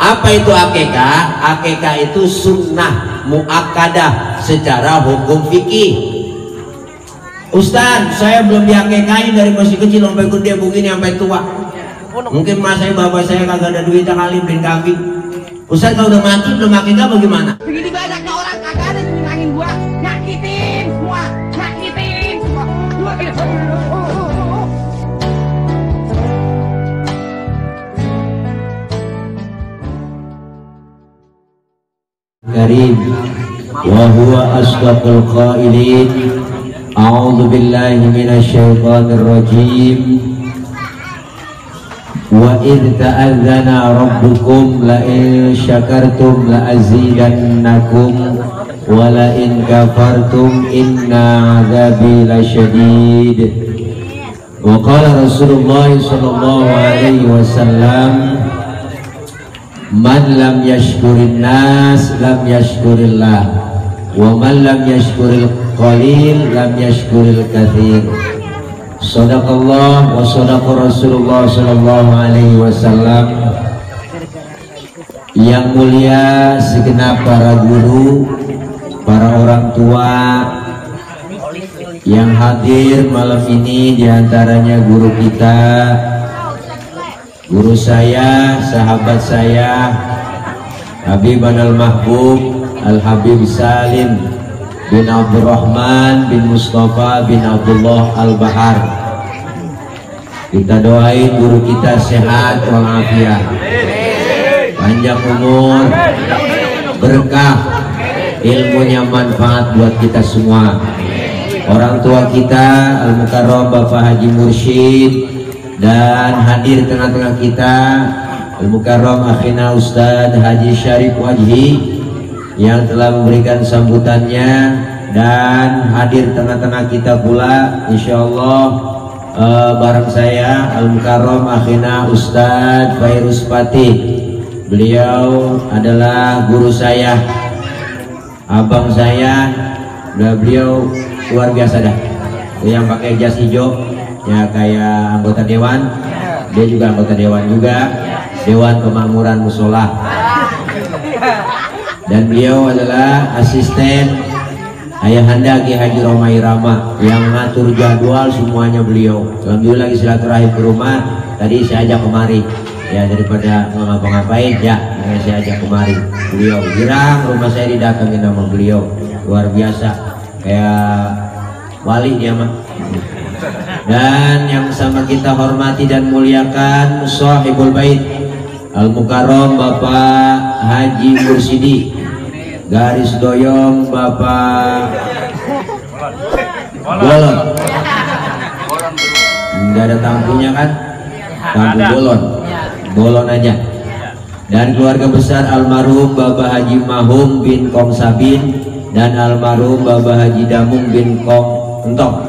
Apa itu akikah? Akikah itu sunnah muakkadah secara hukum fikih. Ustaz, saya belum diakikahin dari masih kecil sampai gede begini sampai tua. Mungkin mas saya, bapak saya kagak ada duit kali beliin kambing. Ustaz, kalau udah mati belum akikah bagaimana? Begini banyaknya orang kagak ada yang nyenangin gua, nyakitin semua. Karim wa huwa asdaqul qailin. A'udzu billahi minasy syaithanir rajim. Wa idh ta'adzana rabbukum la in syakartum la azidannakum wa la in kafartum inna 'adzabi lasyadid. Wa qala Rasulullah sallallahu alaihi wasallam, man lam yashkurin nas lam yashkurillah, wa man lam yashkuril qalil lam yashkuril katsir. Shadaqallah wa shadaqa Rasulullah sallallahu alaihi wasallam. Yang mulia segenap para guru, para orang tua yang hadir malam ini, diantaranya guru kita, guru saya, sahabat saya, Habib Al-Mahbub Al-Habib Salim bin Abdurrahman bin Mustafa bin Abdullah Al-Bahar. Kita doain guru kita sehat walafiat, panjang umur, berkah, ilmunya manfaat buat kita semua. Orang tua kita Al-Mukarram Bapak Haji Mursyid, dan hadir tengah-tengah kita Al-Mukarram akhina Ustadz Haji Syarif Wajhi yang telah memberikan sambutannya, dan hadir tengah-tengah kita pula insyaallah bareng saya Al-Mukarram akhina Ustadz Fairuz Fatih. Beliau adalah guru saya, abang saya, dan beliau luar biasa dah, yang pakai jas hijau ya kayak anggota dewan. Dia juga anggota dewan juga, Dewan Kemakmuran Musola. Dan beliau adalah asisten Ayahanda Ki Haji Romai Rama yang ngatur jadwal semuanya beliau. Alhamdulillah lagi silaturahim ke rumah, tadi saya ajak kemari ya, daripada ngapa-ngapain ya saya ajak kemari. Beliau girang rumah saya didatengin sama beliau, luar biasa kayak wali dia mah. Dan yang sama kita hormati dan muliakan Shahibul Bait Al-Mukarram Bapak Haji Mursidi, garis doyong Bapak Bolon. Enggak ada tampunya kan? Tampu bolon, bolon aja. Dan keluarga besar almarhum Bapak Haji Mahum bin Kong Sabin dan almarhum Bapak Haji Damung bin Kong Entong.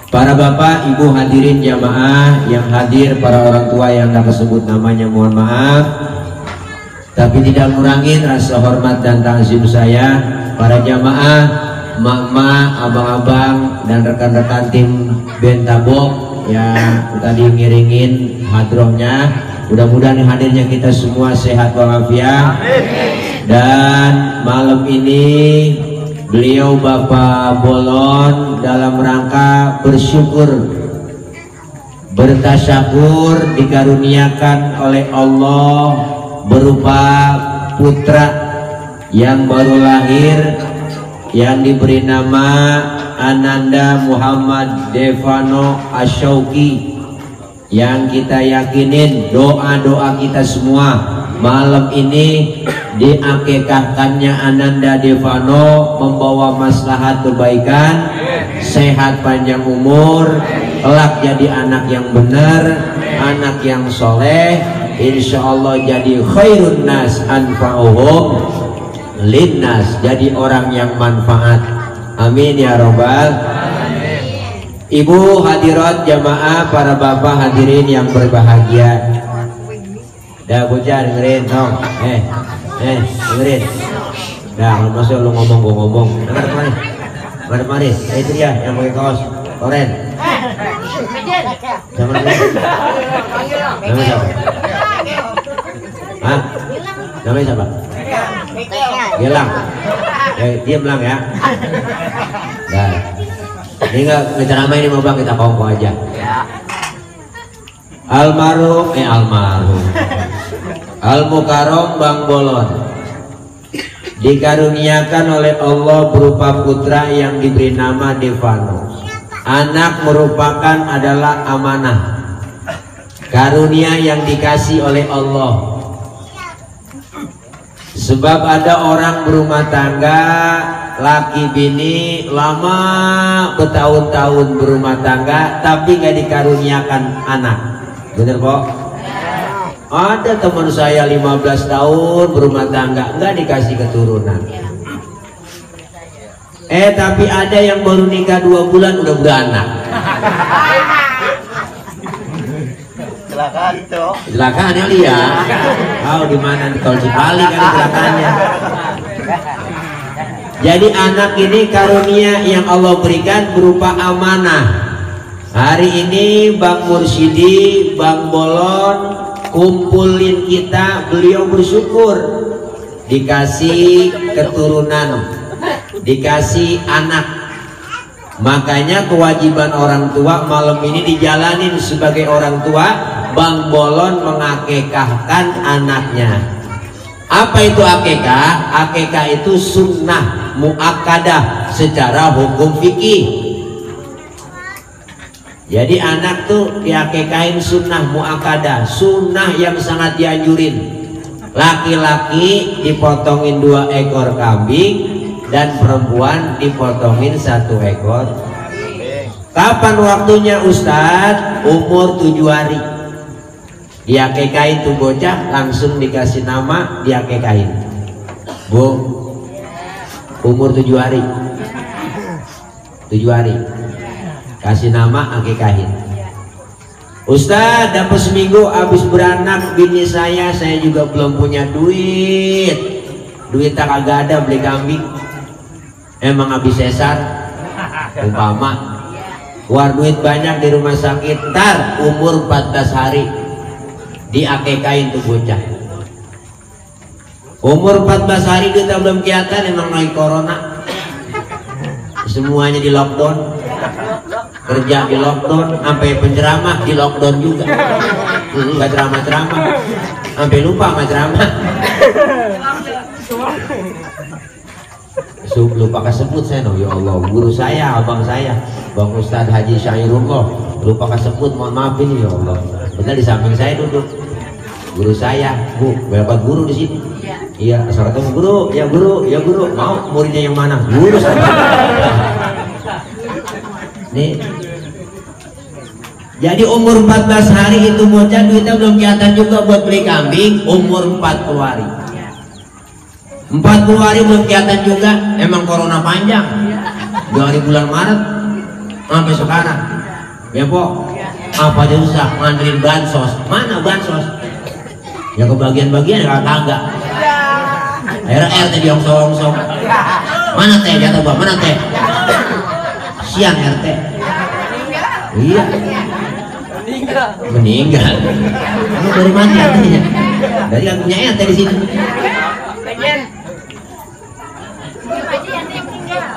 Para bapak, ibu hadirin jamaah yang hadir, para orang tua yang tak tersebut namanya mohon maaf, tapi tidak mengurangi rasa hormat dan ta'zim saya. Para jamaah, mak-mak, abang-abang, dan rekan-rekan tim Bentabok yang tadi ngiringin hadrohnya, mudah-mudahan hadirnya kita semua sehat walafiat. Dan malam ini beliau Bapak Bolon dalam rangka bersyukur, bertasyakur dikaruniakan oleh Allah berupa putra yang baru lahir yang diberi nama Ananda Muhammad Devano Asyauki, yang kita yakinin doa-doa kita semua malam ini diakikahkannya Ananda Devano membawa maslahat kebaikan, sehat panjang umur, kelak jadi anak yang benar, anak yang soleh, insya Allah jadi khairun nas anfa'uhum linnas, jadi orang yang manfaat. Amin ya robbal. Ibu hadirat jamaah, para bapak hadirin yang berbahagia, dah bocah dengerin dong, dengerin. Dah kalau masuk lu ngomong gua ngomong. Dengar kemari, itu dia yang pakai kaos oren. Sama siapa? Hah? Namanya siapa? Gilang. Diam Lang ya. Nah, ini nggak ngeceramah ini mau bang, kita kongko aja. Almarhum Al-Mukarram Bang Bolon dikaruniakan oleh Allah berupa putra yang diberi nama Devano. Anak merupakan adalah amanah, karunia yang dikasih oleh Allah. Sebab ada orang berumah tangga, laki bini lama bertahun-tahun berumah tangga tapi gak dikaruniakan anak. Bener kok? Ada teman saya 15 tahun berumah tangga nggak dikasih keturunan. Tapi ada yang baru nikah 2 bulan udah beranak. Kecelakaan ya lihat. Di mana di Tol Cipali kan kecelakaannya. Jadi anak ini karunia yang Allah berikan berupa amanah. Hari ini Bang Mursidi, Bang Bolon kumpulin kita, beliau bersyukur dikasih keturunan, dikasih anak. Makanya kewajiban orang tua malam ini dijalanin sebagai orang tua. Bang Bolon mengakekahkan anaknya. Apa itu akekah? Akekah itu sunnah muakkadah secara hukum fikih. Jadi anak tuh diakekain sunnah muakkadah, sunnah yang sangat dianjurin. Laki-laki dipotongin 2 ekor kambing dan perempuan dipotongin 1 ekor. Kapan waktunya Ustadz? Umur 7 hari. Diakekain tuh bocah, langsung dikasih nama, diakekain. Bu, umur 7 hari. 7 hari. Kasih nama, akekahin. Ustadz, dapat seminggu habis beranak bini saya juga belum punya duit. Duit tak agak ada beli kambing. Emang habis sesar. Umpama keluar duit banyak di rumah sakit, ntar umur 14 hari diakekain tuh bocah. Umur 14 hari kita belum kelihatan, emang lagi corona. Semuanya di lockdown. Kerja di lockdown, sampai penceramah di lockdown juga. Nggak ceramah-ceramah, sampai lupa sama ceramah. Lupa kesebut saya, ya Allah. Guru saya, abang saya, Bang Ustadz Haji Syairullah, lupa kesebut, mohon maaf ini ya Allah. Benar di samping saya duduk guru saya. Bu, berapa guru di sini? Iya, asal ketemu guru, ya guru, ya guru. Mau muridnya yang mana? Guru saya. Nih. Jadi umur 14 hari itu bocah duitnya belum kelihatan juga buat beli kambing. Umur 40 hari. 40 hari belum kelihatan juga. Emang corona panjang. Dari bulan Maret sampai sekarang. Ya po. Apa aja susah nganterin bansos. Mana bansos? Ya kebagian-bagian ya kagak. RT diongsong-ongsong. Mana teh jatuh bang? Mana teh? Siang RT. Iya. Meninggal. Kamu dari mana artinya? Dari yang punya RT di sini.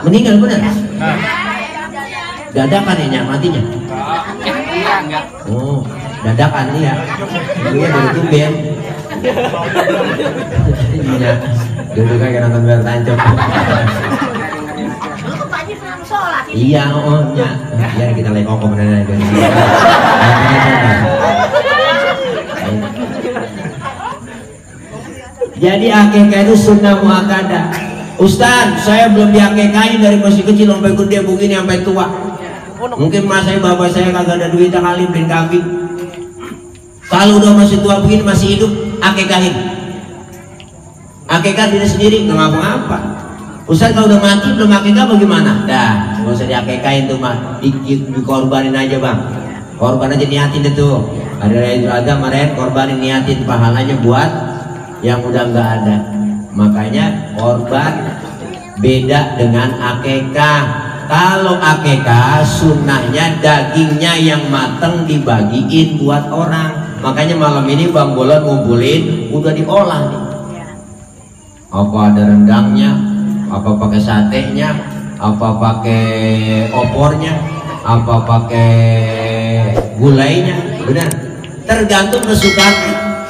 Meninggal benar? Dadakan ya matinya? Oh, dadakan ya. Dia dari tumben. Dulu kayak nonton Ber Tancap. Iya, ya. Biar kita lagi ngomong beneran dari sini. Jadi akekah itu sunnah muakkadah. Ustaz, saya belum diakekain dari masih kecil sampai gede begini sampai tua. Mungkin mas saya, bapak saya kagak ada duit kali beli kambing. Kalau udah masih tua begini masih hidup, akekahin. Akekah diri sendiri nggak ngapa-ngapa. Ustaz kalau udah mati belum akekah bagaimana? Dah, nggak usah diakekahin tuh mah, dikorbanin aja bang. Korban aja niatin itu. Ada kemarin korbanin niatin pahalanya buat yang udah nggak ada. Makanya korban beda dengan akekah. Kalau akekah sunnahnya dagingnya yang mateng dibagiin buat orang. Makanya malam ini Bang Bolon ngumpulin udah diolah nih. Apa ada rendangnya, apa pakai satenya, apa pakai opornya, apa pakai gulainya, benar. Tergantung kesukaan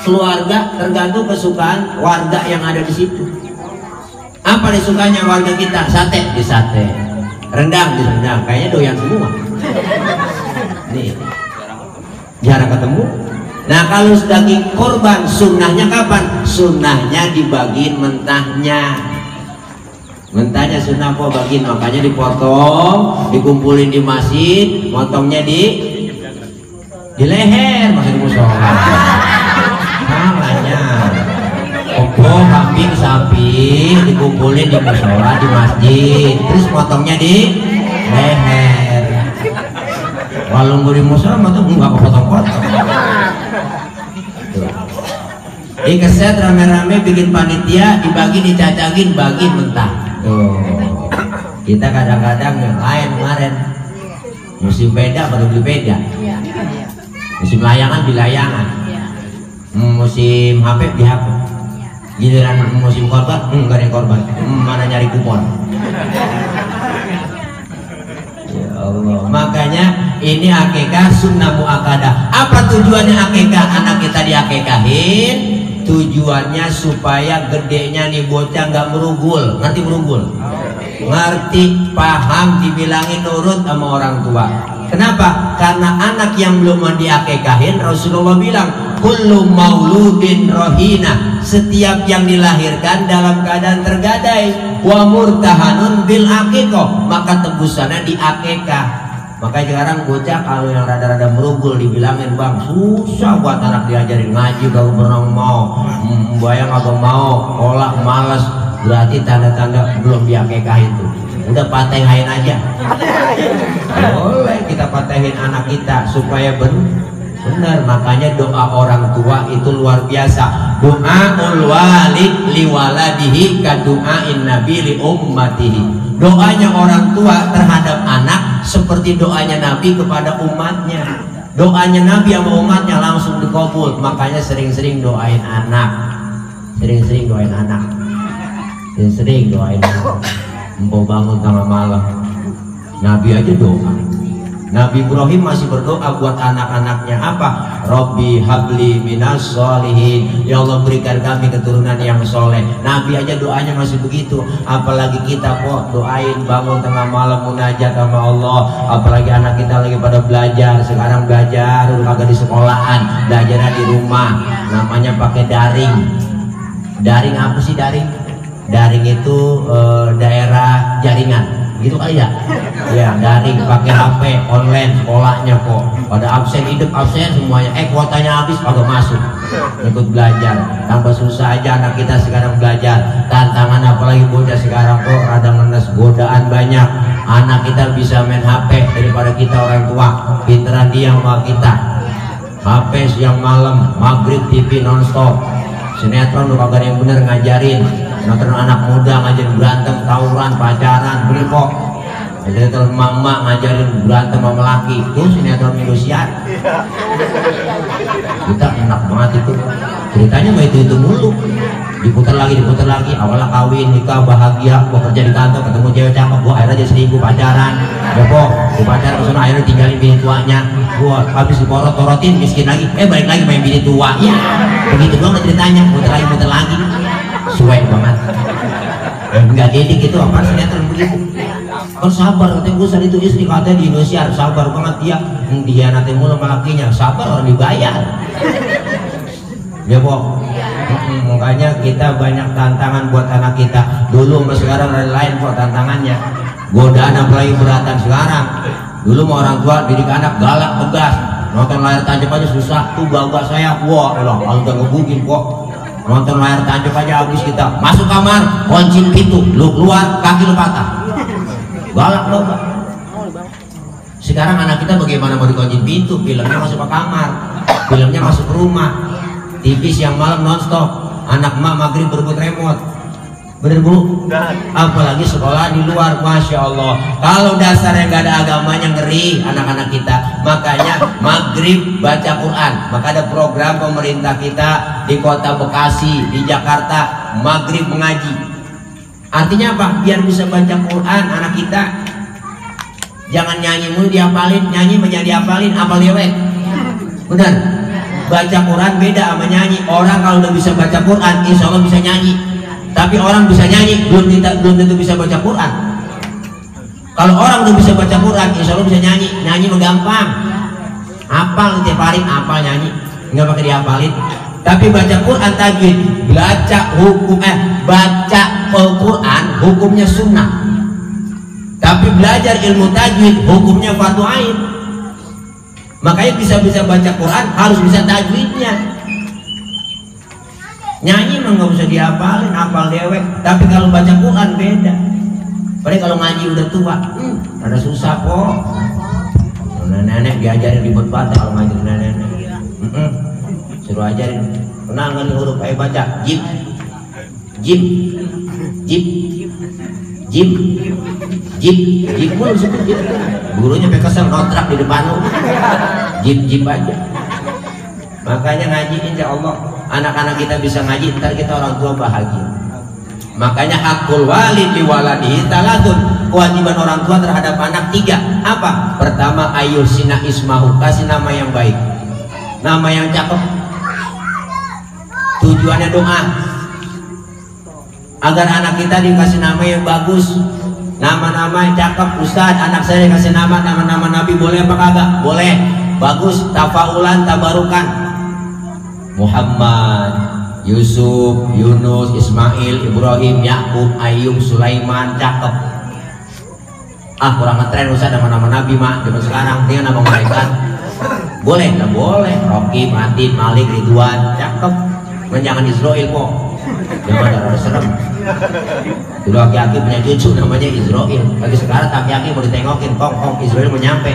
keluarga, tergantung kesukaan warga yang ada di situ. Apa disukanya warga kita? Sate di sate, rendang di rendang. Kayaknya doyan semua. Nih, jarang ketemu. Nah kalau daging korban sunnahnya kapan? Sunnahnya dibagiin mentahnya. Mentahnya sunnah kok bagiin, makanya dipotong, dikumpulin di masjid, motongnya di leher, maksud musola. Salahnya. Opo, kambing, sapi dikumpulin di musola di masjid, terus motongnya di leher. Kalau mau di musola motong nggak kepotong-potong. Keset rame-rame bikin panitia, dibagi, dicacagin, bagi mentah. Tuh. Kita kadang-kadang yang lain kemarin musim beda baru beli beda, musim layangan di layangan, musim HP di HP, giliran musim korban nggak ada korban, mana nyari kupon. Ya Allah, makanya ini akikah sunnah muakkadah. Apa tujuannya akikah? Anak kita diakikahin, tujuannya supaya gedenya nih bocah nggak merugul. Ngerti merugul? Ngerti, paham, dibilangin nurut sama orang tua. Kenapa? Karena anak yang belum diakikahin, Rasulullah bilang kullu mauludin rohina, setiap yang dilahirkan dalam keadaan tergadai, wa murtahanun bil akikoh, maka tebusannya di akikah. Makanya sekarang bocah kalau yang rada-rada merugul dibilangin, bang susah buat anak diajarin ngaji, gak pernah mau, bayang agak mau, kolak malas, berarti tanda-tanda belum diakekah itu. Udah patehain aja. Boleh kita patehin anak kita supaya benar. Makanya doa orang tua itu luar biasa. Doaul walid liwaladihi ka du'ain nabi li ummatihi. Doanya orang tua terhadap anak seperti doanya Nabi kepada umatnya. Doanya Nabi sama umatnya langsung dikabul. Makanya sering-sering doain anak. Sering-sering doain anak. Sering doain anak. Empau bangun tengah malam, Nabi aja doa. Nabi Ibrahim masih berdoa buat anak-anaknya apa? Robbi habli minas sholihin, ya Allah berikan kami keturunan yang soleh. Nabi aja doanya masih begitu, apalagi kita kok doain bangun tengah malam munajat sama Allah. Apalagi anak kita lagi pada belajar, sekarang belajar udah kagak di sekolahan, belajarnya di rumah, namanya pakai daring. Daring apa sih daring? Daring itu daerah jaringan, gitu kali ya? Ya daring, pakai HP, online sekolahnya kok. Pada absen hidup, absen semuanya. Kuotanya habis, kagak masuk. Ikut belajar, tambah susah aja anak kita sekarang belajar. Tantangan apalagi bocah sekarang kok rada ngenes, godaan banyak. Anak kita bisa main HP daripada kita orang tua. Pinteran dia sama kita. HP siang malam, maghrib TV nonstop. Sinetron lu kagak yang bener ngajarin. Nonton anak muda ngajarin berantem, tawuran, pacaran, bener kok. Jadi kalau emak-emak ngajarin berantem sama laki, itu sinetron Indosiar. Kita enak banget itu. Ceritanya mah itu mulu. Diputar lagi, awalnya kawin, nikah, bahagia, gua kerja di kantor, ketemu cewek cakep, gua akhirnya jadi selingkuh, pacaran. Ya kok, gua pacaran kesana akhirnya tinggalin bini tuanya. Gua habis diporot-porotin, miskin lagi, balik lagi main bini tua. Ya, begitu doang ceritanya, muter lagi. Suwe banget. Enggak jadi gitu, apa sinetron begitu. Kan sabar, katanya gue itu istri katanya di Indonesia, sabar banget dia nanti mulu sama lakinya, sabar orang dibayar. Ya Pok. Makanya kita banyak tantangan buat anak kita. Dulu sama sekarang ada lain kok tantangannya. Godaan apalagi beratan sekarang. Dulu mau orang tua didik anak galak tegas, nonton layar tancap aja susah. Tuh bapak saya, wah elah kalau udah ngebugin kok. Nonton layar tancap aja habis kita. Masuk kamar, kunci pintu, lu keluar kaki lu patah. Galak lo Pak. Sekarang anak kita bagaimana mau dikunci pintu? Filmnya masuk ke kamar, filmnya masuk ke rumah. TV siang malam nonstop. Anak emak maghrib berebut remote. Bener Bu? Apalagi sekolah di luar, Masya Allah. Kalau dasarnya nggak ada agamanya ngeri anak-anak kita. Makanya maghrib baca Quran. Maka ada program pemerintah kita di kota Bekasi, di Jakarta. maghrib mengaji. Artinya apa? Biar bisa baca Quran anak kita. Jangan nyanyi mulu dihafalin, nyanyi menjadi dihafalin, hafal dewek. Benar. Baca Quran beda sama nyanyi. Orang kalau udah bisa baca Quran, insya Allah bisa nyanyi. Tapi orang bisa nyanyi belum tentu bisa baca Quran. Kalau orang udah bisa baca Quran, insya Allah bisa nyanyi. Nyanyi mah gampang. Hafal tiap hari, hafal nyanyi, nggak pakai dihafalin. Tapi baca Quran tajwid, baca Al-Quran hukumnya sunnah. Tapi belajar ilmu tajwid hukumnya fardu ain. Makanya bisa baca Quran harus bisa tajwidnya. Nyanyi mah nggak usah dihafalin, hafal dewek. Tapi kalau baca Quran beda. Padahal kalau ngaji udah tua, ada susah kok. Nenek diajarin ribet banget kalau ngaji nenek. Suruh ajarin. Pernah nggak nih huruf ayo baca? Jim, jim, jim, jim, jim, jim pun sebut jim. Gurunya sampai kesel kontrak di depan lu. Jim, jim aja. Makanya ngaji insya Allah anak-anak kita bisa ngaji, ntar kita orang tua bahagia. Makanya hakul walid li waladihi talatun. Kewajiban orang tua terhadap anak 3. Apa? Pertama, ayusina ismahu, kasih nama yang baik, nama yang cakep. Tujuannya doa agar anak kita dikasih nama yang bagus, nama-nama yang cakep. Ustaz, anak saya dikasih nama-nama Nabi, boleh apa kagak? Boleh, bagus, tafaulan, tabarukan. Muhammad, Yusuf, Yunus, Ismail, Ibrahim, Yakub, Ayub, Sulaiman, cakep. Kurang ngetren Ustaz nama-nama Nabi mah zaman sekarang, dia nama malaikat. Boleh, nggak boleh. Rocky, Matin, Malik, Ridwan, cakep. Jangan Israel kok, jangan ada serem. Dulu aki-aki punya cucu namanya Israel. Lagi sekarang aki-aki mau ditengokin, kong Israel mau nyampe.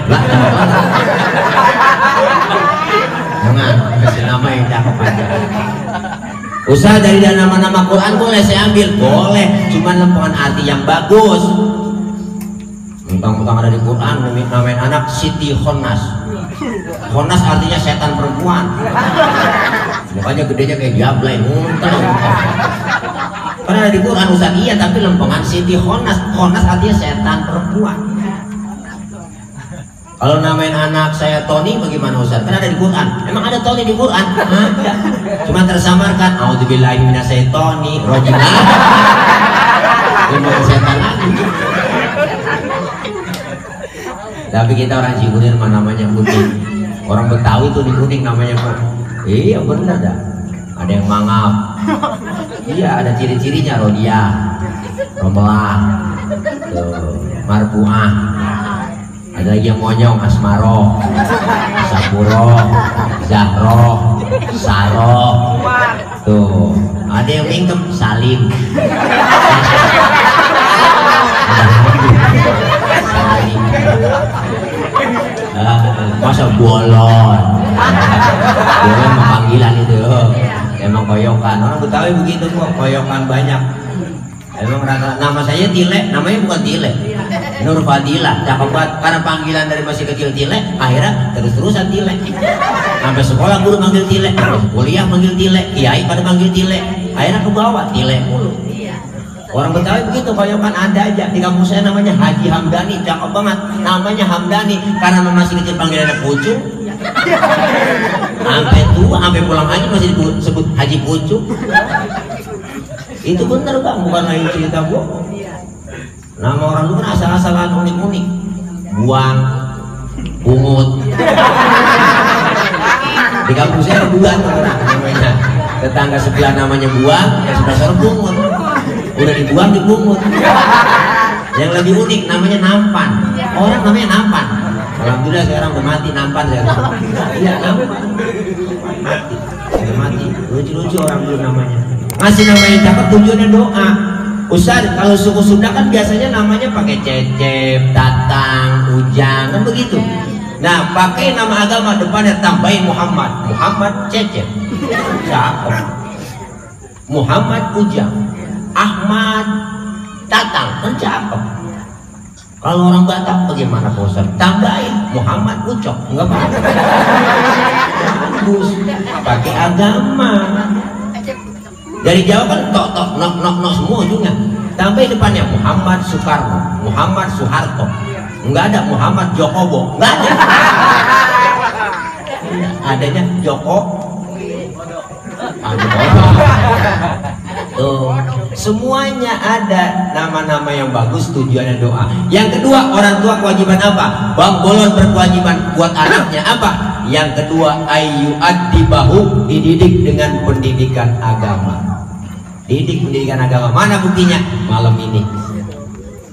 Jangan kasih nama yang cakep aja. Usaha dari nama-nama Quran boleh saya ambil, boleh. Cuman lempengan arti yang bagus. Mentang-mentang ada di Quran namain anak Siti Khonas. Khonas artinya setan perempuan. Mukanya gedenya kayak jablay, muntah. Karena ada di Quran Ustaz, iya, tapi lempengan Siti Khonas. Khonas artinya setan perempuan. Kalau namain anak saya Tony bagaimana Ustaz? Karena ada di Quran. Emang ada Tony di Quran? Ada. Cuma tersamarkan. A'udzubillahi minasyaitonir rajim. Ini setan lagi. Tapi kita orang Cikunir mah namanya kuning. Orang Betawi tuh di Kuning namanya kok. Iya bener dah. Ada yang mangap. Iya ada ciri-cirinya, Rodia, Romelah, Marpuah. Ada lagi yang monyong, Asmaro, Sapuro, Zahro, Saro. Tuh ada yang mingkem, Salim. Masa bolon emang panggilan itu, emang koyokan. Orang Betawi begitu kok, koyokan banyak. Emang rata nama saya Tile, namanya bukan Tile, Nur Fadilah, cakep banget. Karena panggilan dari masih kecil Tile, akhirnya terus-terusan Tile. Sampai sekolah guru manggil Tile, kuliah manggil Tile, kiai pada manggil Tile, akhirnya ke bawah Tile mulu. Orang Betawi begitu, koyokan ada aja. Di kampung saya namanya Haji Hamdani, cakep banget. Namanya Hamdani karena masih kecil panggilannya Pucuk. Sampai tua, sampai pulang haji masih disebut Haji Pucuk. Itu bener Bang, bukan lagi cerita bohong. Nama orang itu kan asal-asalan unik-unik. Buang, Bungut. Di kampung saya ada 2 orang namanya. Tetangga sebelah namanya Buang, yang sebelah sana Bungut. Udah dibuang dibungut. Yang lebih unik namanya Nampan. Orang namanya Nampan. Alhamdulillah sekarang udah mati Nampan sekarang. Iya Nampan. Mati. Udah mati. Lucu-lucu orang dulu namanya. Masih namanya cakep, tujuannya doa. Ustaz, kalau suku Sunda kan biasanya namanya pakai Cecep, Tatang, Ujang, kan begitu. Nah, pakai nama agama depannya tambahin Muhammad. Muhammad Cecep. Cakep. Muhammad Ujang. Ahmad Tatang, kan cakep. Kalau orang Batak bagaimana Pak Ustaz? Tambahin Muhammad Ucok, enggak apa-apa. Bagus, pakai agama. Dari Jawa kan tok tok nok nok nok semua ujungnya. Sampai depannya Muhammad Soekarno, Muhammad Soeharto. Enggak ada Muhammad Jokobo, enggak ada. Adanya Joko. Tuh, semuanya ada nama-nama yang bagus, tujuannya doa. Yang kedua, orang tua kewajiban apa? Bang Bolon berkewajiban buat anaknya apa? Yang kedua, ayu adibahu, dididik dengan pendidikan agama. Didik pendidikan agama. Mana buktinya? Malam ini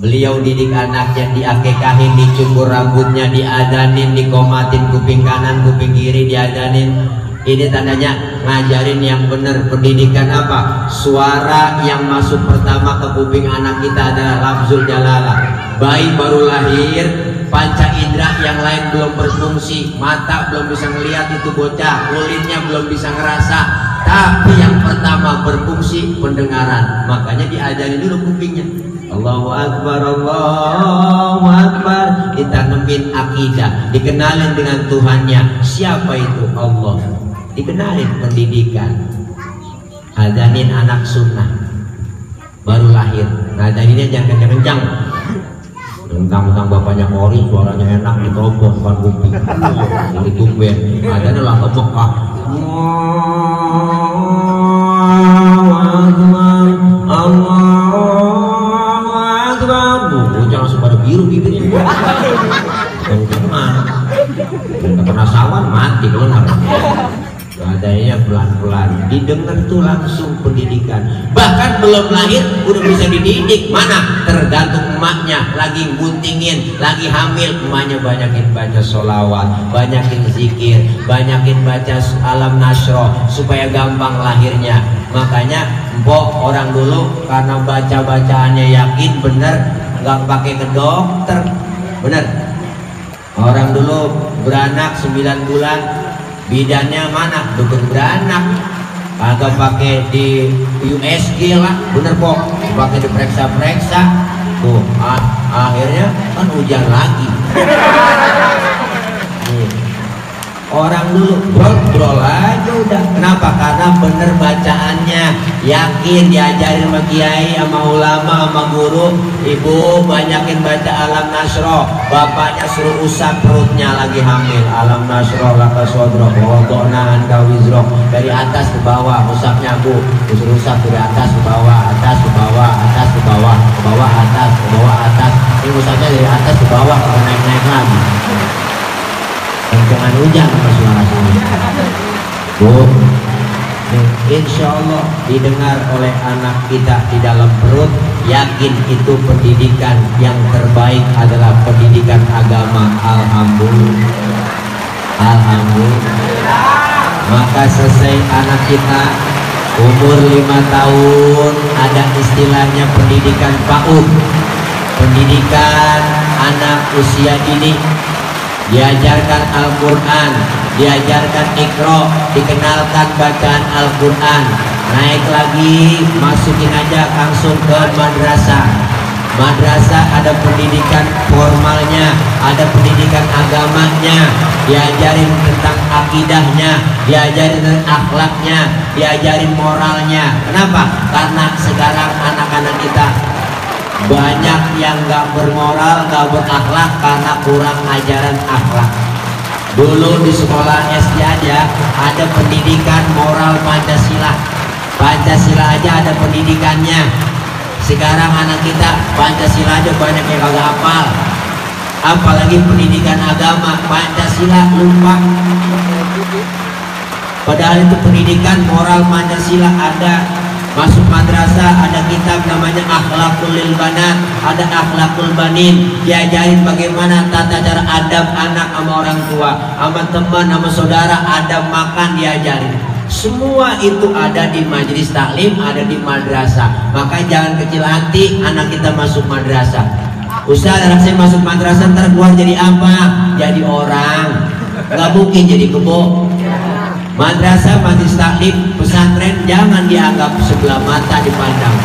beliau didik anaknya, diakekahin, dicukur rambutnya, diadanin, dikomatin kuping kanan, kuping kiri, diadanin. Ini tandanya ngajarin yang benar. Pendidikan apa? Suara yang masuk pertama ke kuping anak kita adalah lafzul jalalah. Bayi baru lahir, panca indera yang lain belum berfungsi, mata belum bisa ngelihat itu bocah, kulitnya belum bisa ngerasa, tapi yang pertama berfungsi pendengaran. Makanya diajarin dulu kupingnya. Allahu Akbar, Allahu Akbar. Ditanemin akidah, dikenalin dengan Tuhannya. Siapa itu? Allah. Dikenalin pendidikan. Adanin anak sunnah baru lahir. Adaninnya jangan kencang-kencang. Tentang bapaknya Kori, suaranya enak, mikrofon bukan kuping. Jadi tumben. Adanya lah kebekah. Allahu Akbar, Allahu Akbar. Bocah langsung pada biru bibirnya. Dan kemana? Udah kena sawan mati benar. Adanya pelan-pelan, didengar tuh langsung pendidikan. Bahkan belum lahir udah bisa dididik. Mana? Tergantung emaknya. Lagi guntingin, lagi hamil, emaknya banyakin baca sholawat, banyakin zikir, banyakin baca alam nasroh supaya gampang lahirnya. Makanya mbok orang dulu karena baca-bacaannya yakin bener, nggak pakai ke dokter. Bener. Orang dulu beranak 9 bulan, bidannya mana? Dukun beranak. Agak pakai di USG lah, bener kok. Pakai diperiksa-periksa. Tuh, akhirnya kan hujan lagi. Orang dulu brol aja udah. Kenapa? Karena bener bacaannya, yakin, diajarin sama kiai, sama ulama, sama guru. Ibu banyakin baca alam nasroh, bapaknya suruh usap perutnya lagi hamil. Alam nasroh laka sodro, wadona anka wizro. Dari atas ke bawah, usapnya bu, suruh usap dari atas ke bawah, atas ke bawah, atas ke bawah, ke bawah atas, ke bawah atas. Ini usapnya dari atas ke bawah, naik-naik lagi. Jangan hujan sama suara saya. Insya Allah didengar oleh anak kita di dalam perut. Yakin itu pendidikan yang terbaik adalah pendidikan agama. Alhamdulillah. Alhamdulillah. Maka selesai anak kita umur 5 tahun, ada istilahnya pendidikan PAUD. Pendidikan anak usia dini. Diajarkan Al-Quran, diajarkan Iqra, dikenalkan bacaan Al-Quran. Naik lagi, masukin aja langsung ke madrasah. Madrasah ada pendidikan formalnya, ada pendidikan agamanya, diajarin tentang akidahnya, diajarin tentang akhlaknya, diajarin moralnya. Kenapa? Karena sekarang anak-anak kita banyak yang gak bermoral, gak berakhlak karena kurang ajaran akhlak. Dulu di sekolah SD aja ada pendidikan moral Pancasila. Pancasila aja ada pendidikannya. Sekarang anak kita Pancasila aja banyak yang kagak hafal, apalagi pendidikan agama. Pancasila lupa. Padahal itu pendidikan moral Pancasila ada. Masuk madrasah ada kitab namanya Akhlaqul lil Banat, ada Akhlaqul Banin. Diajarin bagaimana tata cara adab anak sama orang tua, sama teman, sama saudara, adab makan diajarin. Semua itu ada di majelis taklim, ada di madrasah. Maka jangan kecil hati anak kita masuk madrasah. Ustaz, anak saya masuk madrasah ntar keluar jadi apa? Jadi orang. Gak mungkin jadi kebo. Madrasah, majelis taklim, pesantren jangan dianggap sebelah mata dipandang.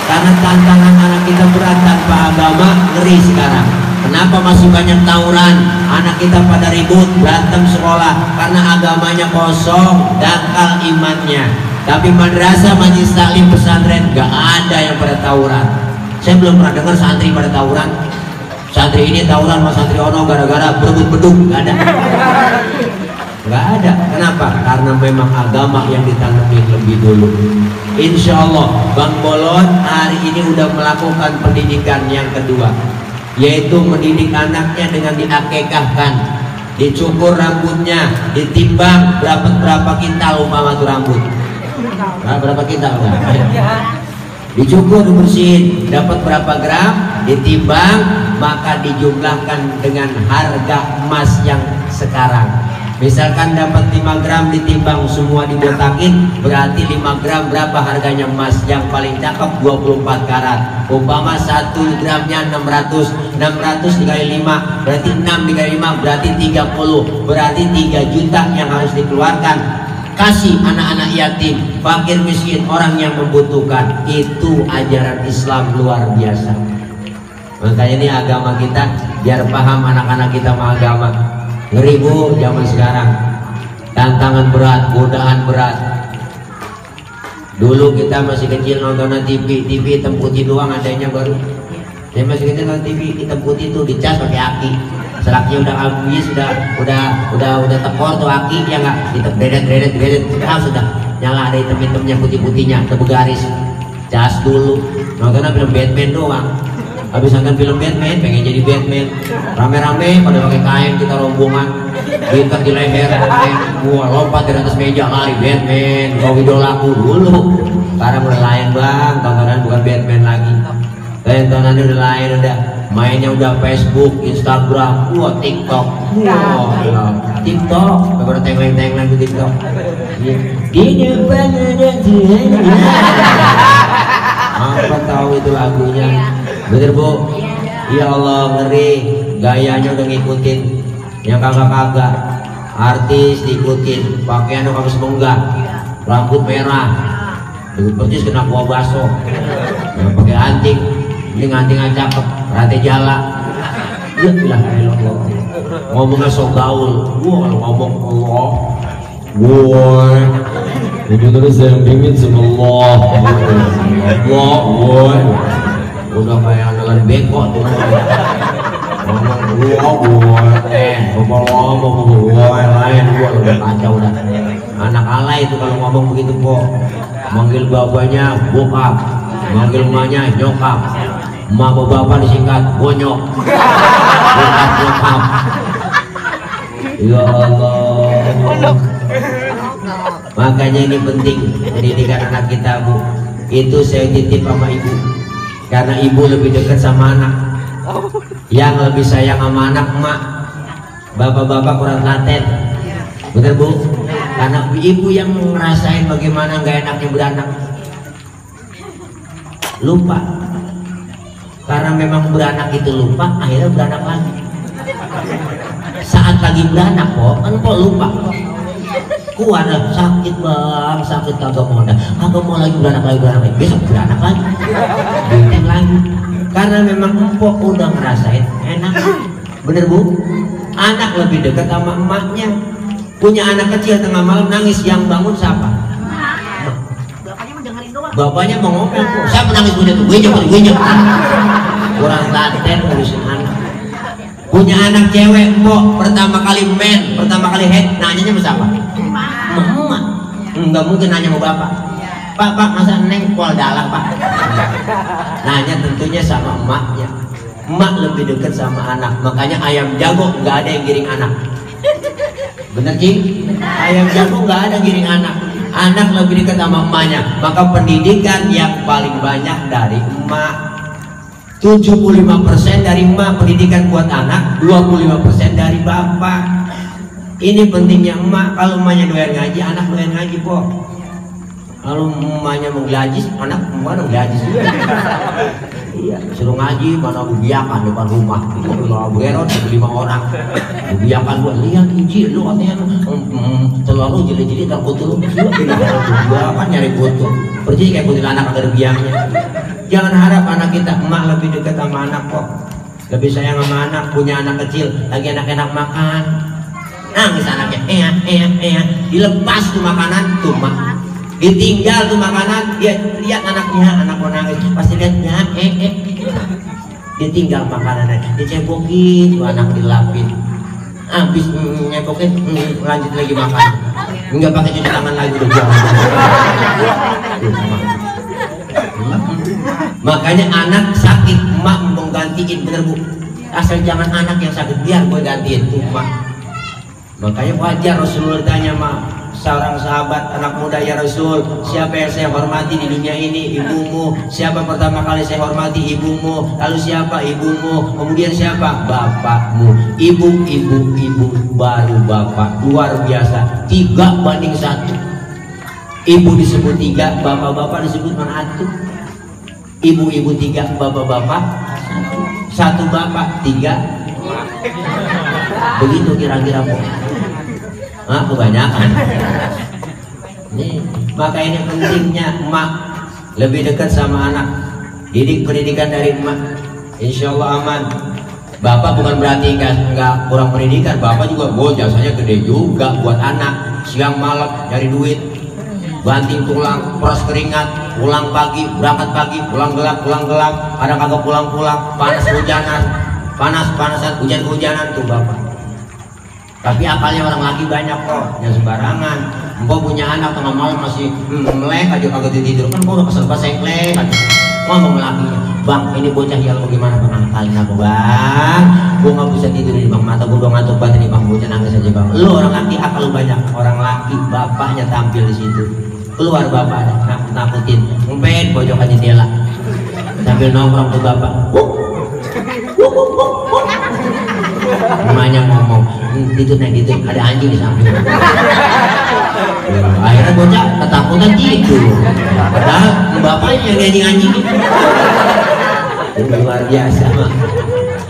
Karena tantangan anak kita berat, tanpa agama ngeri sekarang. Kenapa masih banyak tawuran? Anak kita pada ribut, berantem sekolah karena agamanya kosong, dangkal imannya. Tapi madrasah, majelis taklim, pesantren gak ada yang pada tawuran. Saya belum pernah dengar santri pada tawuran. Santri ini tawuran sama santri ono gara-gara berebut beduk, gak ada. Gak ada. Kenapa? Karena memang agama yang ditanamin lebih dulu. Insya Allah Bang Bolon hari ini udah melakukan pendidikan yang kedua, yaitu mendidik anaknya dengan diakekahkan, dicukur rambutnya, ditimbang berapa kintal umpama itu rambut. Nah, berapa kintal kan? Dicukur, dibersihin, dapat berapa gram, ditimbang, maka dijumlahkan dengan harga emas yang sekarang. Misalkan dapat 5 gram ditimbang semua dibotakin, berarti 5 gram berapa harganya emas yang paling cakep 24 karat. Umpama 1 gramnya 600 dikali 5 berarti 6 dikali 5 berarti 30, berarti 3 juta yang harus dikeluarkan. Kasih anak-anak yatim, fakir miskin, orang yang membutuhkan. Itu ajaran Islam luar biasa. Makanya ini agama kita biar paham anak-anak kita sama agama. Ngeri bu zaman sekarang, tantangan berat, godaan berat. Dulu kita masih kecil nonton TV hitam putih doang adanya baru. Saya masih kecil nonton TV hitam putih itu dicas pakai aki. Selaknya udah habis, udah tekor tuh aki ya nggak, hitam dredet sudah nyala ada hitam-hitamnya putih-putihnya, terbegaris. Cas dulu nontonnya film Batman doang. Habis nonton film Batman, pengen jadi Batman, rame-rame pada pakai kain, kita rombongan, diikat di leher, gua lompat dari atas meja, lari Batman, kau idolaku dulu. Sekarang udah lain bang, tontonan bukan Batman lagi, tontonannya udah lain, udah mainnya udah Facebook, Instagram, TikTok, TikTok, baru tenglang-tenglang di TikTok. Di depan ada Tuhan. Apa tahu itu lagunya? Bener bu? Ya Allah ngeri, gayanya udah ngikutin yang kagak-kagak. Artis diikutin, pakaiannya kagak semenggak, rambut merah, persis kena kuah baso, pakai anting, ini anting cakep, rate jala. Ya ilah Allah, ngomongnya so gaul. Gua kalau ngomong Allah, woi, itu terus yang pingin sama Allah, woi. Udah kayak jalan bengkok tuh ngomong lain gua udah kacau udah. Anak alay itu kalau ngomong begitu kok, manggil bapaknya bokap, manggil emaknya nyokap, emak bapak disingkat bonyok, bokap nyokap. Ya Allah, makanya ini penting pendidikan anak kita bu. Itu saya titip sama ibu, karena ibu lebih dekat sama anak. Yang lebih sayang sama anak emak, bapak-bapak kurang telaten. Bener bu? Karena ibu yang ngerasain bagaimana gak enaknya beranak. Lupa. Karena memang beranak itu lupa, akhirnya beranak lagi. Saat lagi beranak kok, kan kok lupa. Kuat sakit bang, sakit kagak mau lagi beranak lagi, besok beranak lagi, bintik lagi. Karena memang empok udah ngerasain enak. Bener bu? Anak lebih dekat sama emaknya. Punya anak kecil tengah malam nangis, yang bangun siapa? Bapaknya mendengarin doang. Bapaknya mau ngomong, siapa nangis gue tuh? Gue kurang telaten ngurusin anak. Punya anak cewek, empok pertama kali head, nanyanya sama siapa? Emak. Enggak mungkin nanya sama bapak. Pak, masa neng pol dalam pak? Nanya tentunya sama emaknya. Emak lebih dekat sama anak. Makanya ayam jago nggak ada yang giring anak. Bener Cing? Ayam jago nggak ada giring anak. Anak lebih dekat sama emaknya. Maka pendidikan yang paling banyak dari emak. 75% dari emak pendidikan buat anak, 25% dari bapak. Ini pentingnya emak. Kalau emaknya doyan ngaji, anak doyan ngaji kok. Kalau emaknya mau gelajis, anak mana gelajis juga. Iya, suruh ngaji, mana biakan depan rumah. Itu kalau bererot 5 orang. Biakan buat lihat Iji, lu katanya telur lu jeli-jeli takut lu. Biakan nyari foto. Pergi kayak putih anak ada biangnya. Jangan harap anak kita, emak lebih dekat sama anak kok. Lebih sayang sama anak. Punya anak kecil, lagi enak-enak makan, nangis anaknya, dilepas tuh makanan tuh mak. ditinggal tuh makanan, dia lihat anaknya, anak mau nangis, pasti lihat ya, ditinggal makanannya, dicebokin, tuh anak dilapin, habis nyebokin, lanjut lagi makan, nggak pakai cuci tangan lagi udah jauh. Makanya anak sakit, emak mau gantiin, bener bu, asal jangan anak yang sakit, biar gue gantiin tuh emak. Makanya wajar Rasulullah tanya mak seorang sahabat anak muda, ya Rasul, siapa yang saya hormati di dunia ini? Ibumu. Siapa pertama kali saya hormati? Ibumu. Lalu siapa? Ibumu. Kemudian siapa? Bapakmu. Ibu, baru bapak. Luar biasa, 3:1. Ibu disebut 3, bapak-bapak disebut mana atuh? Ibu 3, bapak-bapak 1 bapak 3. Begitu kira-kira bu. Kebanyakan. Nih, maka ini pentingnya emak lebih dekat sama anak. Didik pendidikan dari emak, insya Allah aman. Bapak bukan berarti nggak kurang pendidikan. Bapak juga jasanya gede juga buat anak. Siang malam cari duit, banting tulang, peras keringat, pulang pagi, berangkat pagi, pulang gelap, ada kagak pulang, panas hujanan, panas-panasan, hujan-hujanan tuh bapak. Tapi akalnya orang laki banyak kok, yang sembarangan. Mbok punya anak tengah malam masih melek aja kagak tidur, kan udah kesel sengklek aja. Ngomong lakinya, bang ini bocah ya lo gimana bang, akalin aku bang, gua nggak bisa tidur di bang, mata gua udah ngantuk banget nih bang, bocah nangis aja bang. Lu orang laki akal lu banyak, orang laki bapaknya tampil di situ, keluar bapaknya nakutin, ngumpet pojokan jendela sambil nongkrong tuh bapak. Emaknya ngomong, tidur naik gitu, ada anjing di samping. Akhirnya bocah ketakutan tidur. Padahal bapaknya yang anjing. Luar biasa mak.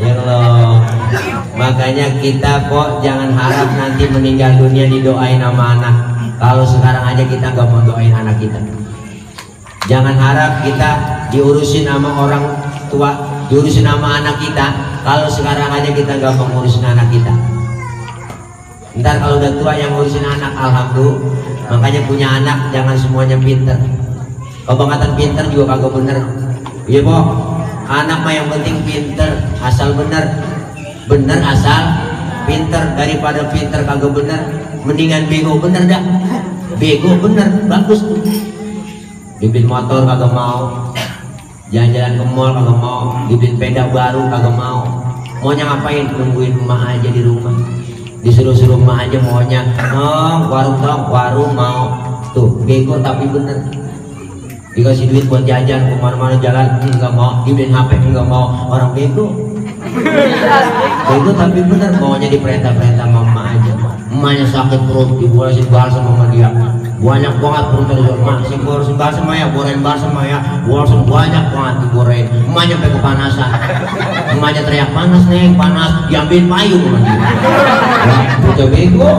Ya Allah. Makanya kita kok jangan harap nanti meninggal dunia didoain sama anak. Kalau sekarang aja kita nggak mau doain anak kita. Jangan harap kita diurusin sama orang tua, diurusin sama anak kita. Kalau sekarang aja kita gak mau ngurusin anak kita, ntar kalau udah tua yang ngurusin anak, alhamdulillah. Makanya punya anak jangan semuanya pinter. Kebangetan pinter juga kagak bener. Iya po, anak mah yang penting pinter, asal bener asal pinter. Daripada pinter kagak bener, mendingan bego bener dah. Bego bener bagus tuh. Dibeliin motor kagak mau, jalan-jalan ke mall kagak mau, dibeliin sepeda baru kagak mau. Maunya ngapain? Nungguin emak aja di rumah, disuruh-suruh emak aja maunya. Warung mau. Tuh bego tapi bener. Dikasih duit buat jajan kemana-mana jalan enggak mau, dibeliin HP enggak mau. Orang bego tapi bener, maunya diperintah-perintah sama emak aja. Emaknya sakit perut, dibolehin balsam sama dia. Banyak banget perut dari emak, si bolehin balsam ya, bolehin balsam ya, balsam banyak banget dibolehin. Emaknya sampai kepanasan. Emaknya teriak, panas nih, panas, diambil payung sama dia. Udah bego.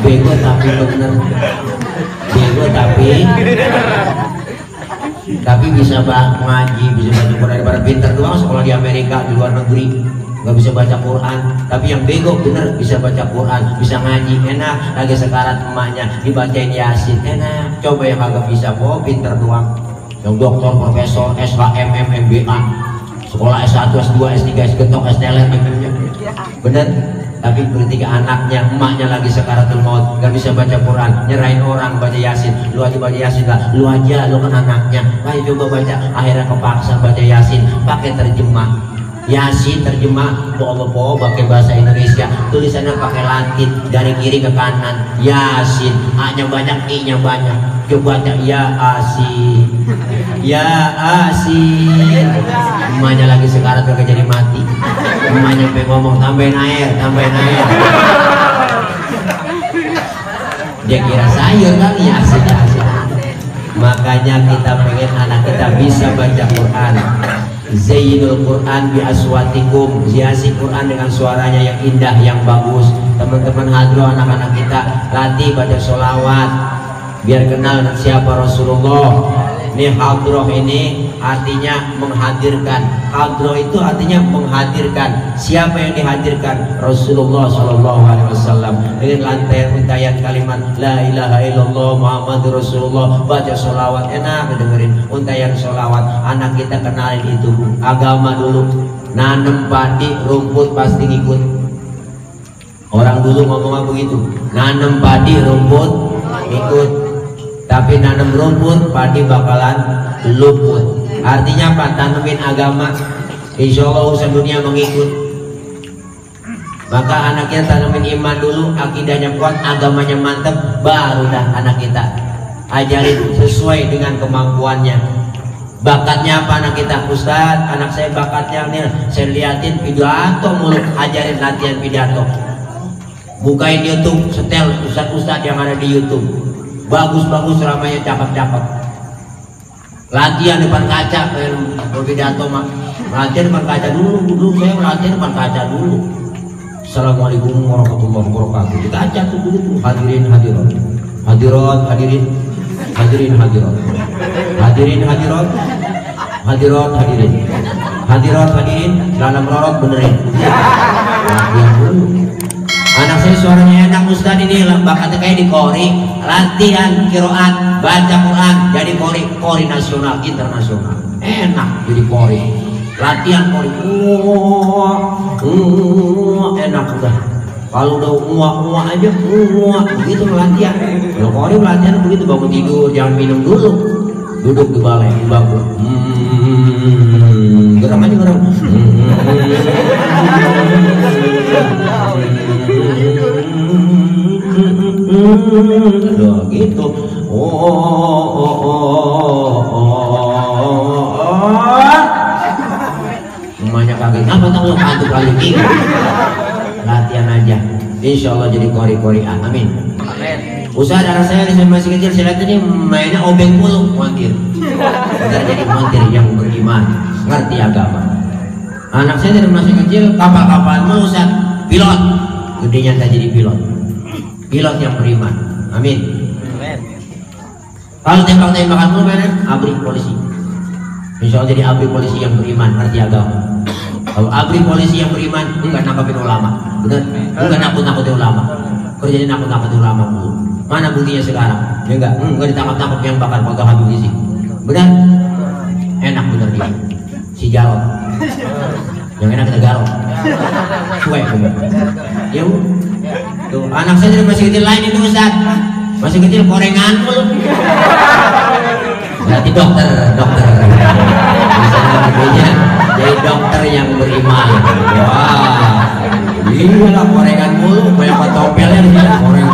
Bego tapi bener. Bego tapi bisa ngaji, bisa baca Quran. Daripada pinter doang sekolah di Amerika, di luar negeri nggak bisa baca Quran. Tapi yang bego bener bisa baca Quran, bisa ngaji, enak. Lagi sekarat emaknya dibacain Yasin, enak. Coba yang agak bisa kok pinter doang, yang doktor, profesor, SHM, MBA, sekolah S1, S2, S3, S-getok, S-teler, bener. Tapi ketika anaknya, emaknya lagi sekaratul maut, nggak bisa baca Quran, nyerahin orang baca Yasin. Lu aja baca Yasin lah, lu kan anaknya. Ayo coba baca. Akhirnya kepaksa baca Yasin, pakai terjemah. Yasin terjemah, pakai bahasa Indonesia, tulisannya pakai Latin dari kiri ke kanan. Yasin, A-nya banyak, I-nya banyak. Coba baca ya Asin, ya Asin. Emaknya lagi sekarat gak jadi mati. Emaknya sampai ngomong tambahin air. Dia kira sayur kali ya, Asin. Makanya kita pengen anak kita bisa baca Quran. Zayyinul Quran bi aswatikum, hiasi Quran dengan suaranya yang indah, yang bagus. Teman-teman hadroh, anak-anak kita latih baca sholawat biar kenal siapa Rasulullah. Ini hadroh ini artinya menghadirkan. Hadroh itu artinya menghadirkan. Siapa yang dihadirkan? Rasulullah SAW dengan untayan kalimat la ilaha illallah Muhammadur Rasulullah. Baca sholawat, enak dengerin untayan sholawat. Anak kita kenalin itu agama dulu. Nanem padi rumput pasti ngikut. Orang dulu ngomong begitu, nanem padi rumput ikut. Tapi nanam rumput padi bakalan luput. Artinya apa? Tanemin agama, insya Allah urusan dunia mengikut. Maka anaknya tanemin iman dulu, akidahnya kuat, agamanya mantap, baru dah anak kita ajarin sesuai dengan kemampuannya. Bakatnya apa anak kita? Ustadz, anak saya bakatnya nih, saya liatin pidato mulu, ajarin latihan pidato. Bukain YouTube, setel ustadz-ustadz yang ada di YouTube, bagus-bagus, ramainya cakep-cakep. Latihan depan kaca, berpidato mah latihan depan kaca dulu saya latihan depan kaca dulu. Assalamualaikum warahmatullahi wabarakatuh. Di kaca tuh dulu, hadirin hadirat, hadirat hadirin, hadirin hadirat, hadirin hadirat, hadirat hadirin, hadirat hadirin, celana melorot benerin. Latihan dulu. Anak saya suaranya enak Ustadz, ini bakatnya kayak di kori, latihan kiroat, baca Quran, jadi kori nasional, internasional, enak jadi kori, latihan kori, enak udah. Kalau udah muak aja, begitu latihan. Kalau kori latihan begitu, bangun tidur jangan minum dulu, duduk di balai di bangku, geram aja geram. Gitu. Emaknya kaget, apa tahu kantuk lagi gitu. Latihan aja, insya Allah jadi kori-korian, amin. Usaha anak saya masih kecil, saya lihat ini mainnya obeng mulu, montir. Udah jadi montir yang beriman, ngerti agama. Anak saya dari masih kecil kapal-kapalan mulu, Ustaz, pilot. Gedenya tak jadi pilot yang beriman, amin. Kalau tembak-tembakan mulu mainan abri polisi, insya Allah jadi abri polisi yang beriman, ngerti agama. Kalau abri polisi yang beriman, enggak nangkapin ulama, bener? Enggak nakut-nakutin ulama, kerjanya nakut-nakutin ulama mulu. Mana buktinya sekarang? Ya enggak ditangkap-tangkap yang bakar Pak Habib Rizik, bener? Enak bener dia, si Jarot. Yang enak kita garong, cuek bener. Ya tuh, anak saya dari masih kecil lain itu Ustaz, masih kecil korengan mulu. Berarti dokter misalnya jadi dokter yang beriman. Wah, iyalah korengan mulu, banyak patopelnya di sini. Koreng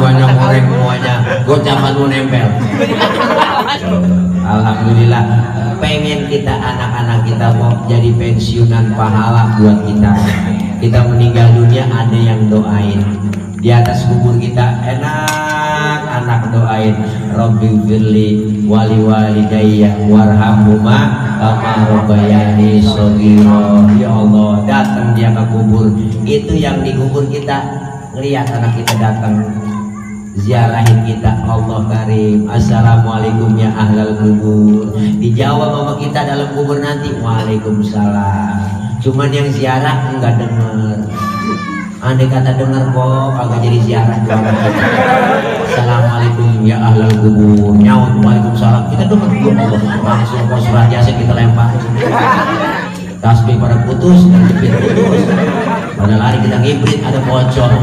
semuanya, gocapan mau nempel. Alhamdulillah, pengen kita anak-anak kita mau jadi pensiunan pahala buat kita. Kita meninggal dunia ada yang doain. Di atas kubur kita enak, anak doain Rabbi firli wali walidayya warhamhuma kama rabbayani shaghira. Ya Allah, datang dia ke kubur, itu yang dikubur kita lihat anak kita datang ziarahin kita. Allah karim, assalamualaikum ya ahlal kubur. Dijawab sama kita dalam kubur nanti, waalaikumsalam. Cuman yang ziarah enggak denger. Andai kata dengar kok agak jadi ziarah juga. Assalamualaikum ya ahlal kubur, nyaut waalaikumsalam. Kita dengar Allah, langsung ke surat Yasin kita lempar. Tasbih pada putus dan jepit putus. Pada lari kita ngibrit, ada bocor,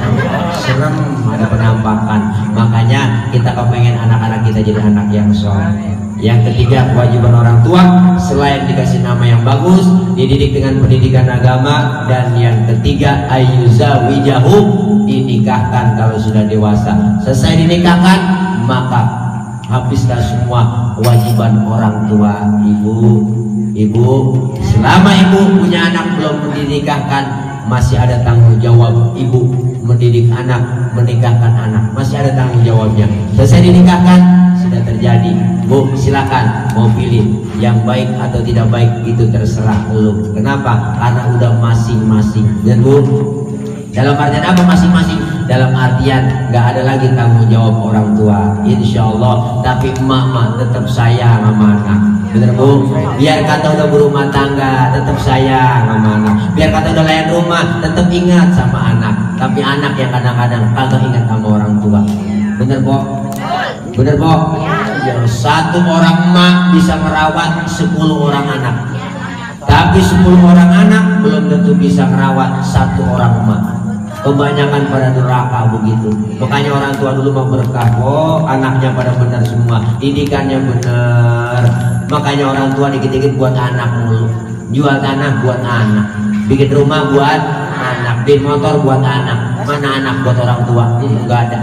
serem, ada penampakan. Makanya kita kepengen anak-anak kita jadi anak yang soleh. Yang ketiga, kewajiban orang tua selain dikasih nama yang bagus, dididik dengan pendidikan agama. Dan yang ketiga, ayyuzawijahu, dinikahkan kalau sudah dewasa. Selesai dinikahkan, maka habislah semua kewajiban orang tua. Ibu, selama ibu punya anak belum dinikahkan, masih ada tanggung jawab ibu mendidik anak, menikahkan anak, masih ada tanggung jawabnya. Selesai dinikahkan, sudah terjadi, Bu, silakan mau pilih yang baik atau tidak baik, itu terserah lu. Kenapa? Karena udah masing-masing. Dan Bu, dalam artian apa masing-masing? dalam artian nggak ada lagi tanggung jawab orang tua, insya Allah. Tapi emak tetap sayang sama anak, bener Bu? Biar kata udah berumah tangga tetap sayang sama anak, biar kata udah layan rumah tetap ingat sama anak. Tapi anak yang kadang-kadang kagak ingat sama orang tua, bener Bu? Bener Bu? Ya, satu orang emak bisa merawat 10 orang anak, tapi 10 orang anak belum tentu bisa merawat satu orang emak. Kebanyakan pada neraka begitu. Makanya orang tua dulu mau berkah, oh anaknya pada benar semua, didikannya benar. Makanya orang tua dikit-dikit buat anak mulu, jual tanah buat anak, bikin rumah buat anak, bikin motor buat anak. Mana anak buat orang tua? Enggak ada.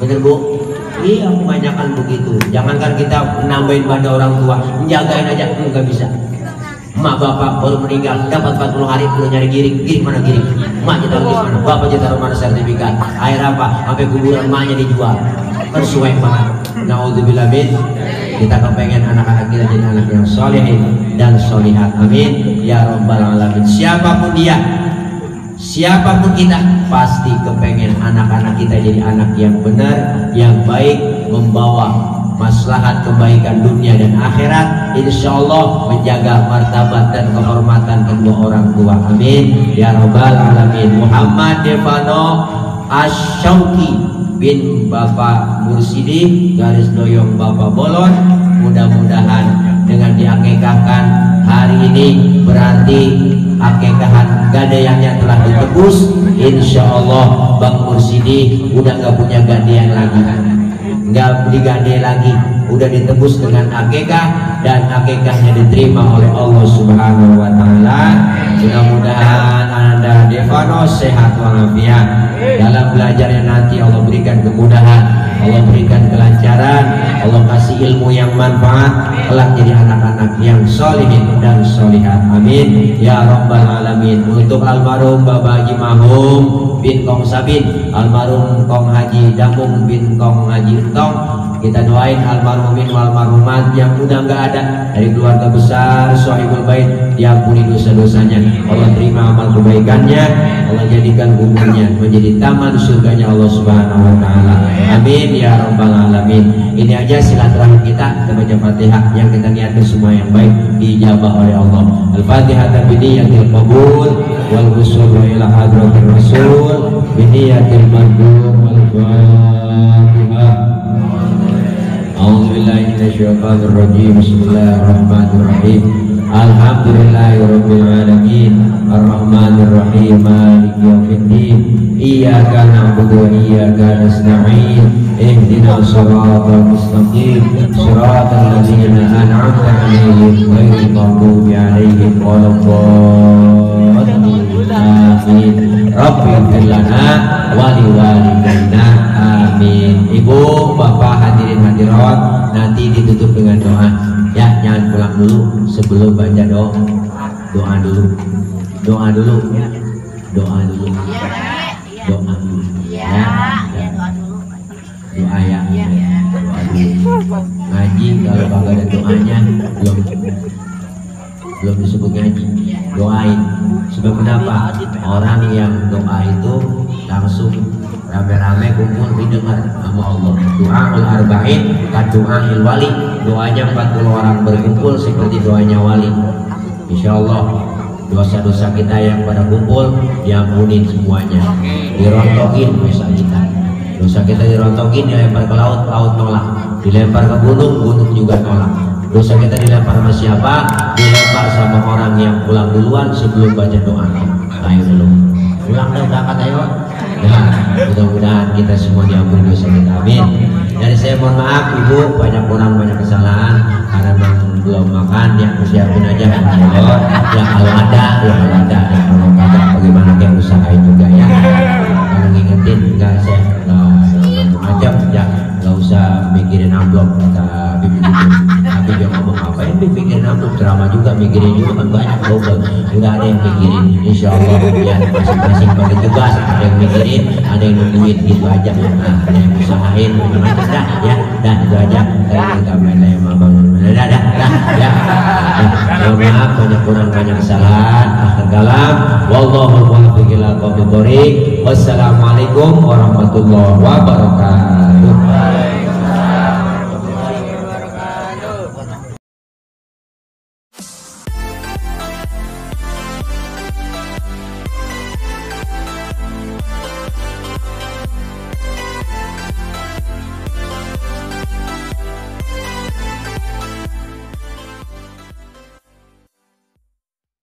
Bener Bu? Iya, kebanyakan begitu. Jangankan kita nambahin pada orang tua, menjagain aja nggak bisa. Emak bapak baru meninggal, dapat 40 hari perlu nyari giring mana giring? Emak kita di mana? Bapak kita taruh mana sertifikat? Air apa? Sampai kuburan emaknya dijual. Bersuai banget. Naudzubillah min. Kita kepengen anak-anak kita jadi anak yang solehin dan solihat. Amin. Ya Rabbal Alamin. Siapapun dia, siapapun kita, pasti kepengen anak-anak kita jadi anak yang benar, yang baik, membawa maslahat kebaikan dunia dan akhirat, insya Allah menjaga martabat dan kehormatan kedua orang tua. Amin ya Rabbal Alamin. Muhammad Devano Asyauki bin Bapak Mursidi garis doyong Bapak Bolon, mudah-mudahan dengan diakekahkan hari ini berarti akekahan gadeannya telah ditebus. Insya Allah Bang Mursidi udah gak punya gadean lagi, nggak digade lagi, udah ditebus dengan akekah, dan akekahnya diterima oleh Allah Subhanahu wa Ta'ala. Mudah-mudahan Anda Devano sehat walafiat dalam belajarnya nanti. Allah berikan kemudahan, Allah berikan kelancaran, Allah kasih ilmu yang manfaat, kelak jadi anak-anak yang solihin dan solihat. Amin ya Rabbal Alamin. Untuk almarhum Bapak Haji Mahum bin Kong Sabin, almarhum Kong Haji Damung bin Kong Haji Entong, kita doain almarhumin wal marhumat yang udah nggak ada dari keluarga besar Sohibul Bait, diampuni dosa-dosanya, Allah terima amal kebaikannya, Allah jadikan kuburnya menjadi taman surganya Allah Subhanahu wa Ta'ala. Amin ya Rabbal Alamin. Ini aja silaturahim kita baca Fatihah, yang kita niatkan semua yang baik diijabah oleh Allah. Al-Fatihah biniyatil qabul wal wusul ila hadratir rasul biniyatil mandum wal Fatihah. A'udzubillahi minasyaitonir rajim. Bismillahirrahmanirrahim. Alhamdulillahirabbil alamin arrahmanir rahim maliki yaumiddin iyyaka na'budu wa iyyaka nasta'in ihdinas siratal mustaqim siratal ladzina an'amta 'alaihim ghairil maghdubi 'alaihim waladdallin. Amin. Rabbighfir lana wa liwalidayna. Amin. Ibu, bapak, hadirin hadirat, nanti ditutup dengan doa. Ya, jangan pulang dulu sebelum baca doa. Doa dulu. Doa dulu. Doa dulu. Doa dulu. Ya. Doa ya. Ngaji kalau kagak ada doanya belum disebut ngaji. Doain. Sebab kenapa? Orang yang doa itu langsung rame-rame kumpul didengar sama Allah. Doaul arba'in kad doail wali. Doanya 40 orang berkumpul seperti doanya wali. Insya Allah dosa-dosa kita yang pada kumpul diampunin semuanya, dirontokin dosa kita. Dosa kita dirontokin, dilempar ke laut, laut nolak. Dilempar ke gunung, gunung juga nolak. Dosa kita dilempar sama siapa? Dilempar sama orang yang pulang duluan sebelum baca doa. Ayo dulu pulang dan berangkat ayo. Ya, mudah-mudahan kita semua diampuni dosa kita. Amin. Dari saya mohon maaf ibu, banyak kurang, banyak kesalahan karena memang belum makan. Ya siapin aja Allah. Ya kalau ada, ya kalau ada. Ya kalau kagak bagaimana kayak usahain juga ya. Kalau ngingetin enggak saya macam-macam ya, nggak usah mikirin amplop kata bibi gitu. Tapi dia ngomong apa yang mikirin amplop, ceramah juga mikirin juga kan banyak double. Udah ada yang mikirin, insya Allah ya masing-masing bagi tugas. Ada yang mikirin, ada yang nungguin gitu aja. Nah, ada yang usahain macam-macam dah ya. Dah itu aja. Kita main yang abang. Dah ya. Mohon maaf banyak kurang, banyak kesalahan. dalam. Wallahu muwaffiq ila aqwamit thoriq. Wassalamualaikum warahmatullahi wabarakatuh.